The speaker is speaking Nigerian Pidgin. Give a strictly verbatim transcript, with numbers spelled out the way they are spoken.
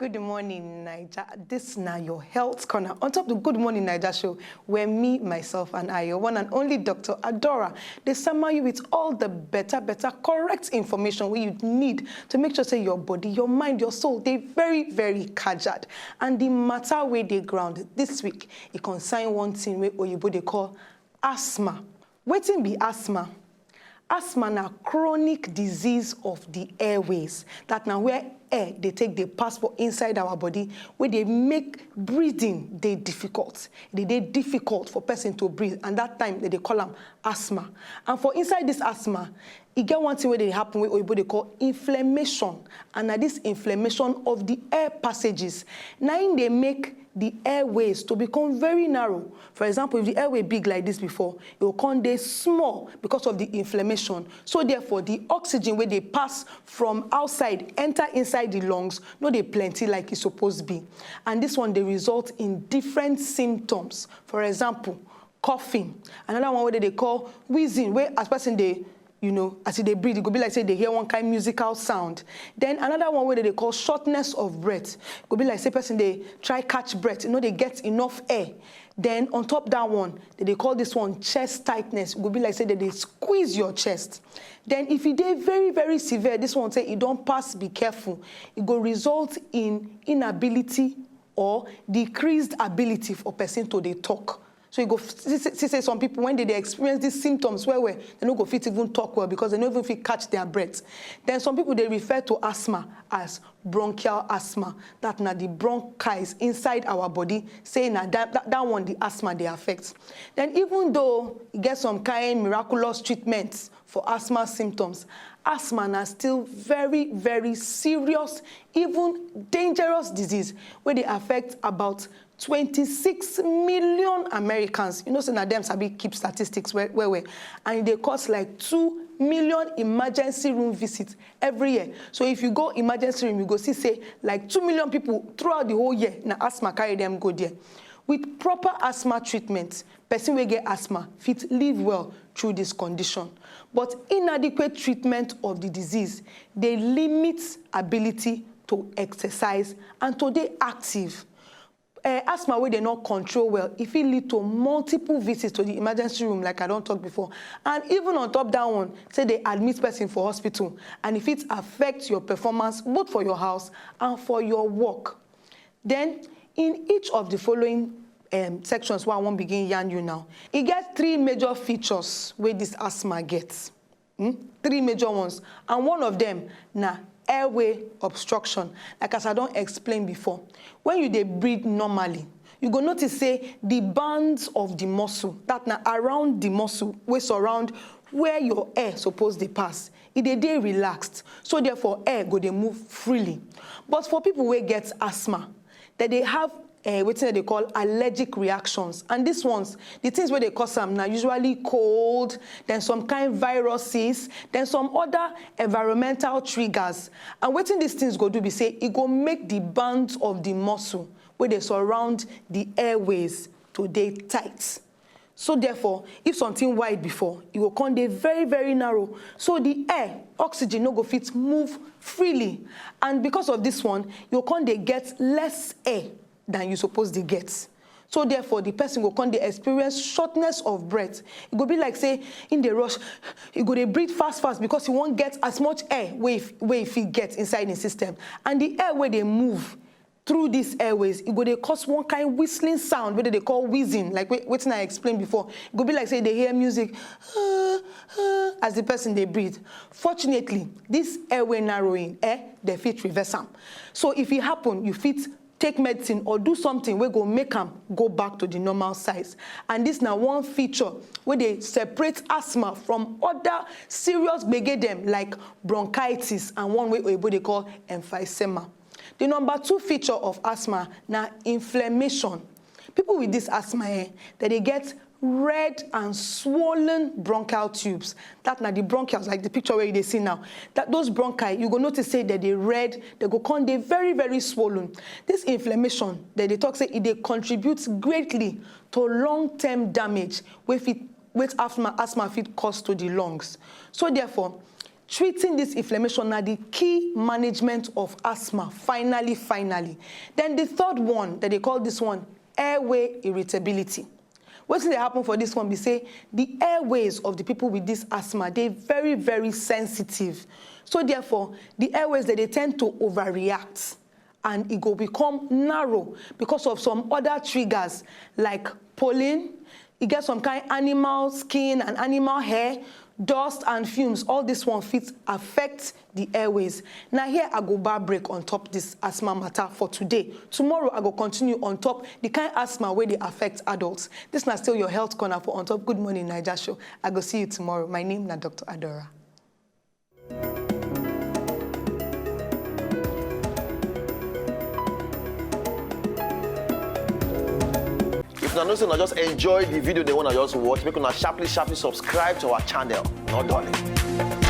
Good morning, Naija. This now your health corner on top the Good Morning Naija show, where me, myself, and I, your one and only Doctor Adora, they summer you with all the better, better, correct information where you need to make sure say your body, your mind, your soul, they very, very kajad. And the matter where they ground this week, it concern one thing where Oyibo they call asthma. Wetin be asthma? Asthma na chronic disease of the airways. That na where air dey take dey pass for inside our body, wey dey make breathing dey difficult. E dey dey difficult for person to breathe, and that time dem dey call am asthma. And for inside this asthma, e get one thing wey dey happen wey oyibo dey call inflammation, and na this inflammation of the air passages na im dey make the airways to become very narrow. For example, if the airway big like this before, e go come dey small because of the inflammation. So therefore, the oxygen wey dey pass from outside enter inside the lungs no dey plenty like e suppose be. And this one dey result in different symptoms. For example, coughing. Another one wey dem dey call wheezing, wey as person dey, you know, as e dey breathe, e go be like say e dey hear one kind musical sound. Then another one wey dem dey call shortness of breath. E go be like say person dey try catch breath, e no dey get enough air. Then on top that one, dem dey call this one chest tightness. E go be like say dem dey squeeze your chest. Then if e dey very, very severe, this one say e don pass be careful, e go result in inability or decreased ability for person to dey talk. So you go f-, see, see, see say some people, when they dey experience these symptoms well, well, they no go fit even talk well because they no even fit catch their breath. Then some people, they refer to asthma as bronchial asthma. That na the bronchies inside our body, say na that, that, that one the asthma dey affect. Then even though e get some kind miraculous treatment for asthma symptoms, asthma na still very, very serious, even dangerous disease wey dey affect about twenty-six million Americans. You know say na dem sabi keep statistics well, well, well. And e dey cause like two million emergency room visits every year. So if you go emergency room, you go see say like two million people throughout the whole year, na asthma carry them go there. With proper asthma treatment, person wey get asthma fit live well through this condition. But inadequate treatment of the disease dey limit ability to exercise and to dey active. Eh, asthma wey dem no control well, e fit lead to multiple visits to the emergency room, like I don talk before. And even on top that one, say they admit person for hospital, and e fit affect your performance both for your house and for your work. Then, in each of the following, um, sections wey I wan begin yarn you now, e get three major features wey this asthma get. Hmm? Three major ones, and one of them na airway obstruction. Like as I don explain before, when you dey breathe normally, you go notice say the bands of the muscle, that na around the muscle wey surround where your air suppose dey pass, e dey dey relaxed. So therefore, air go dey move freely. But for people wey get asthma, dem dey have, eh, wetin dem dey call allergic reactions. And these ones, the things wey dey cause am na usually cold, then some kind viruses, then some other environmental triggers. And wetin these things go do be say e go make the bands of the muscle wey dey surround the airways to dey tight. So therefore, if something wide before, e go come dey very, very narrow. So the air, oxygen no go fit move freely. And because of this one, you go come dey get less air than you suppose dey get. So therefore, the person go come dey experience shortness of breath. E go be like say im dey rush, e go dey breathe fast, fast because e wan get as much air wey e f-, wey e fit get inside im system. And the air wey dey move through these airways, e go dey cause one kind whistling sound wey dem dey call wheezing, like weh-, wetin I explain before. E go be like say you dey hear music as the person dey breathe. Fortunately, this airway narrowing, eh, dem fit reverse am. So if e happen, you fit take medicine or do something wey go make am go back to the normal size. And this na one feature wey dey separate asthma from other serious gbege dem like bronchitis and one wey oyibo dey call emphysema. The number two feature of asthma na inflammation. People with this asthma, eh, dem dey get red and swollen bronchial tubes. That na the bronchials, like the picture wey you dey see now. That those bronchi, you go notice say dem dey red, dem go come dey very, very swollen. This inflammation, dem dey talk say e dey contribute greatly to long-term damage wey fit, wey asthma, asthma fit cause to the lungs. So therefore, Treating this inflammation na the key management of asthma, finally, finally. Then the third one, that they call this one airway irritability. Wetin dey happen for this one be say the airways of the people with this asthma dey very, very sensitive. So therefore, the airways, they dey tend to overreact, and e go become narrow because of some other triggers like pollen, e get some kind animal skin and animal hair, dust and fumes. All this one fit affect the airways. Now here I go bar break on top this asthma matter for today. Tomorrow I go continue on top the kind asthma wey dey affect adults. This na still your health corner for On Top Good Morning Naija show. I go see you tomorrow. My name na Doctor Adora. If una know say una just enjoy the video, they wanna just watch, make una sharply, sharply subscribe to our channel. No darling.